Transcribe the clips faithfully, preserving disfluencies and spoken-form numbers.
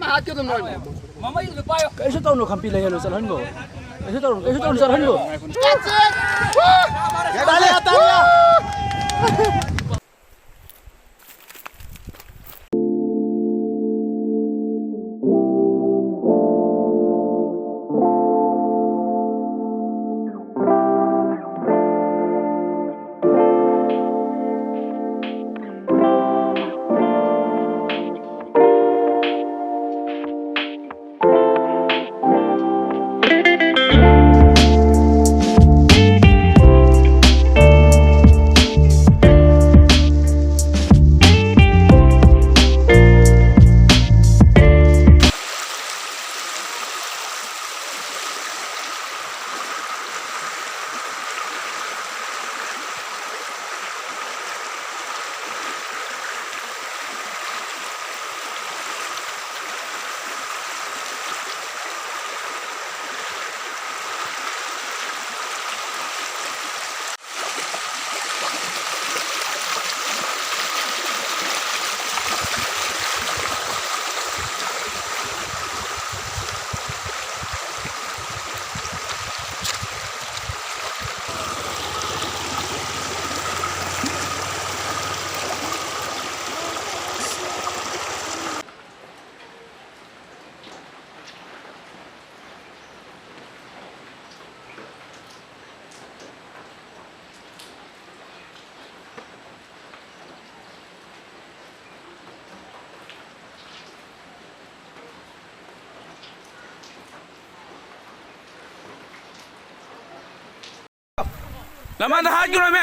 ꯍꯥꯠꯀꯗꯕꯅꯤ ꯅꯣꯏ꯫ ꯀꯩꯁꯨ ꯇꯧꯅꯨ, ꯈꯝꯄꯤ ꯂꯩꯍꯜꯂꯨ, ꯆꯠꯍꯟꯒꯣ꯫ ꯀꯩꯁꯨ ꯇꯧꯅꯨ, ꯀꯩꯁꯨ ꯇꯧꯅꯨ, ꯆꯠꯍꯟꯒꯣ꯫ ꯂꯃꯥꯟꯗ ꯍꯥꯠꯈꯤꯅꯣꯃꯦ꯫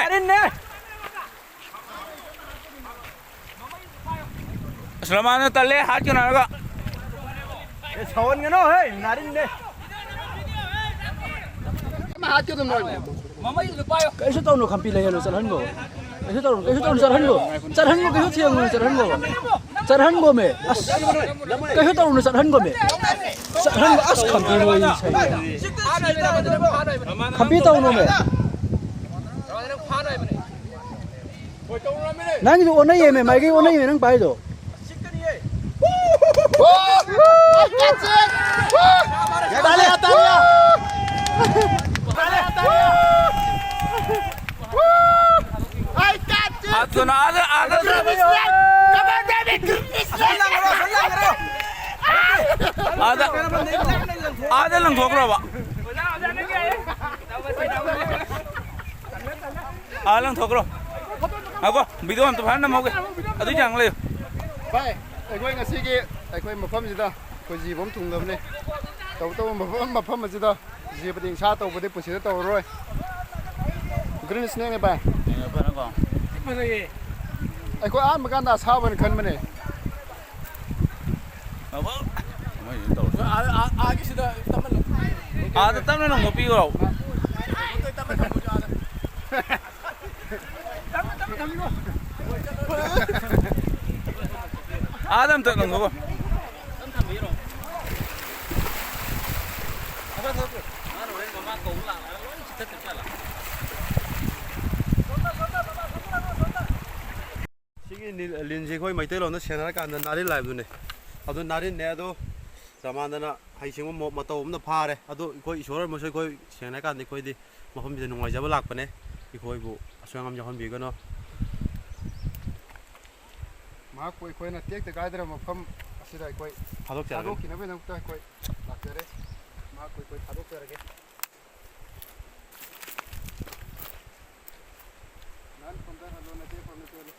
ꯑꯁ, ꯂꯃꯥꯟꯗ ꯇꯜꯂꯦ, ꯍꯥꯠꯈꯤꯅꯣ ꯍꯥꯏꯔꯒ꯫ ꯑꯦ, ꯁꯥꯎꯍꯟꯒꯅꯣ, ꯍꯦ, ꯅꯥꯔꯤꯟꯅꯦ꯫ ꯀꯩꯁꯨ ꯇꯧꯅꯨ, ꯈꯝꯄꯤ ꯂꯩꯍꯜꯂꯨ, ꯆꯠꯍꯟꯒꯣ꯫ ꯀꯩꯁꯨ ꯇꯧꯅꯨ, ꯀꯩꯁꯨ ꯇꯧꯅꯨ, ꯆꯠꯍꯟꯒꯣ꯫ ꯆꯠꯍꯟꯒꯣ, ꯀꯩꯁꯨ ꯊꯦꯡꯉꯨꯅꯨ, ꯆꯠꯍꯟꯒꯣ꯫ ꯆꯠꯍꯟꯒꯣꯃꯦ꯫ ꯑꯁ, ꯀꯩꯁꯨ ꯇꯧꯔꯨꯅꯨ, ꯆꯠꯍꯟꯒꯣꯃꯦ꯫ ꯆꯠꯍꯟꯒꯣ꯫ ꯑꯁ, ꯈꯝꯕꯤ ꯍꯣꯏ ꯁꯩ꯫ ꯈꯝꯕꯤ ꯇꯧꯅꯨꯃꯦ꯫ ꯅꯪꯒꯤꯗꯣ ꯑꯣꯟꯅꯩꯌꯦꯃꯦ, ꯃꯥꯏꯀꯩ ꯑꯣꯟꯅꯩꯌꯦ ꯅꯪ ꯄꯥꯏꯗꯣ꯫ ꯑꯥꯗ, ꯑꯥꯗ ꯂꯪꯊꯣꯛꯈ꯭ꯔꯣꯕ꯫ ꯑꯥ ꯂꯪꯊꯣꯛꯈ꯭ꯔꯣ꯫ ꯉꯥꯏꯈꯣ, ꯚꯤꯗꯤꯑꯣ ꯑꯝꯇ ꯐꯖꯅ ꯅꯝꯍꯧꯒꯦ꯫ ꯑꯗꯨꯏ ꯆꯥꯡ ꯂꯩꯌꯨ꯫ ꯚꯥꯏ, ꯑꯩꯈꯣꯏ ꯉꯁꯤꯒꯤ ꯑꯩꯈꯣꯏ ꯃꯐꯝꯁꯤꯗ ꯑꯩꯈꯣꯏ ꯖꯤꯕ ꯑꯃ ꯊꯨꯡꯂꯕꯅꯦ꯫ ꯇꯧ ꯇꯧꯕ ꯃꯐꯝ, ꯃꯐꯝ ꯑꯁꯤꯗ ꯖꯤꯕꯗꯤ ꯏꯁꯥ ꯇꯧꯕꯗꯤ ꯄꯨꯟꯁꯤꯗ ꯇꯧꯔꯔꯣꯏ꯫ ꯒ꯭ꯔꯤꯟ ꯁ꯭ꯅꯦꯛꯅꯦ ꯚꯥꯏ꯫ ꯐꯖꯩꯌꯦ꯫ ꯑꯩꯈꯣꯏ ꯑꯍꯥꯟꯕ ꯀꯥꯟꯗ ꯑꯁꯥꯕꯅ ꯈꯟꯕꯅꯦ꯫ ꯑꯥꯗ ꯇꯞꯅ ꯅꯣꯡꯃ ꯄꯤꯈ꯭ꯔꯣ꯫ ꯑꯥꯗ ꯑꯝꯇ ꯅꯣꯡꯃ꯫ ꯁꯤꯒꯤ ꯅꯤꯜ-, ꯂꯤꯟꯁꯦ ꯑꯩꯈꯣꯏ ꯃꯩꯇꯩꯂꯣꯟꯗ ꯁꯦꯡꯅ ꯍꯥꯏꯔꯀꯥꯟꯗ ꯅꯥꯔꯤꯟ ꯍꯥꯏꯕꯗꯨꯅꯦ꯫ ꯑꯗꯨ ꯅꯥꯔꯤꯟꯅꯦ꯫ ꯑꯗꯣ ꯖꯃꯥꯟꯗꯅ ꯍꯩꯁꯤꯡꯕ ꯃꯣ-, ꯃꯇꯧ ꯑꯃꯗ ꯐꯥꯔꯦ꯫ ꯑꯗꯣ ꯑꯩꯈꯣꯏ ꯏꯁꯣꯔ ꯑꯃꯁꯨ ꯑꯩꯈꯣꯏ ꯁꯦꯡꯅ ꯍꯥꯏꯔꯀꯥꯟꯗ ꯑꯩꯈꯣꯏꯗꯤ ꯃꯐꯝꯁꯤꯗ ꯅꯨꯡꯉꯥꯏꯖꯕ ꯂꯥꯛꯄꯅꯦ꯫ ꯑꯩꯈꯣꯏꯕꯨ ꯑꯁꯣꯏ ꯑꯉꯥꯝ ꯌꯥꯎꯍꯟꯕꯤꯒꯅꯨ꯫ ꯃꯍꯥꯛꯄꯨ ꯑꯩꯈꯣꯏꯅ ꯇꯦꯛꯇ ꯀꯥꯏꯗꯅ ꯃꯐꯝ ꯑꯁꯤꯗ ꯑꯩꯈꯣꯏ ꯊꯥꯗꯣꯛꯆꯔꯒꯅꯤ꯫ ꯊꯥꯗꯣꯛꯈꯤꯅꯕꯒꯤꯗꯃꯛꯇ ꯑꯩꯈꯣꯏ ꯂꯥꯛꯆꯔꯦ꯫ ꯃꯍꯥꯛꯄꯨ ꯑꯩꯈꯣꯏ ꯊꯥꯗꯣꯛꯆꯔꯒꯦ꯫ ꯅꯍꯥꯟ ꯐꯝꯗ ꯍꯜꯂꯣ, ꯅꯠꯇꯦ ꯐꯝꯗ ꯆꯦꯜꯂꯣ꯫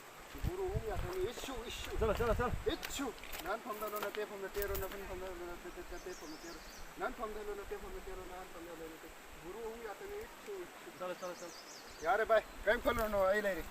ꯒꯨꯔꯨ ꯑꯍꯨꯝ ꯌꯥꯊꯪ, ꯏꯁꯨ, ꯏꯁꯨ꯫ ꯆꯠꯂꯣ, ꯆꯠꯂꯣ, ꯆꯠꯂꯣ꯫ ꯏꯁꯨ꯫ ꯅꯍꯥꯟ ꯐꯝꯗ ꯍꯜꯂꯣ, ꯅꯠꯇꯦ ꯐꯝꯗ ꯆꯦꯜꯂꯣ, ꯅꯐꯝ ꯐꯝꯗ ꯍꯜꯂꯣ, ꯅꯠꯇꯦ, ꯅꯠꯇꯦ ꯐꯝꯗ ꯆꯦꯜꯂꯣ꯫ ꯅꯍꯥꯟ ꯐꯝꯗ ꯍꯜꯂꯣ, ꯅꯠꯇꯦ ꯐꯝꯗ ꯆꯦꯜꯂꯣ, ꯅꯍꯥꯟ ꯐꯝꯗ ꯍꯜꯂꯣ, ꯅꯠꯇꯦ꯫ ꯒꯨꯔꯨ ꯑꯍꯨꯝ ꯌꯥꯊꯪ, ꯏꯁꯨ, ꯏꯁꯨ꯫ ꯆꯠꯂꯣ, ꯆꯠꯂꯣ, ꯆꯠꯂꯣ꯫ ꯌꯥꯔꯦ ꯚꯥꯏ, ꯀꯔꯤꯝ ꯈꯜꯂꯨꯅꯨ, ꯑꯩ ꯂꯩꯔꯤ꯫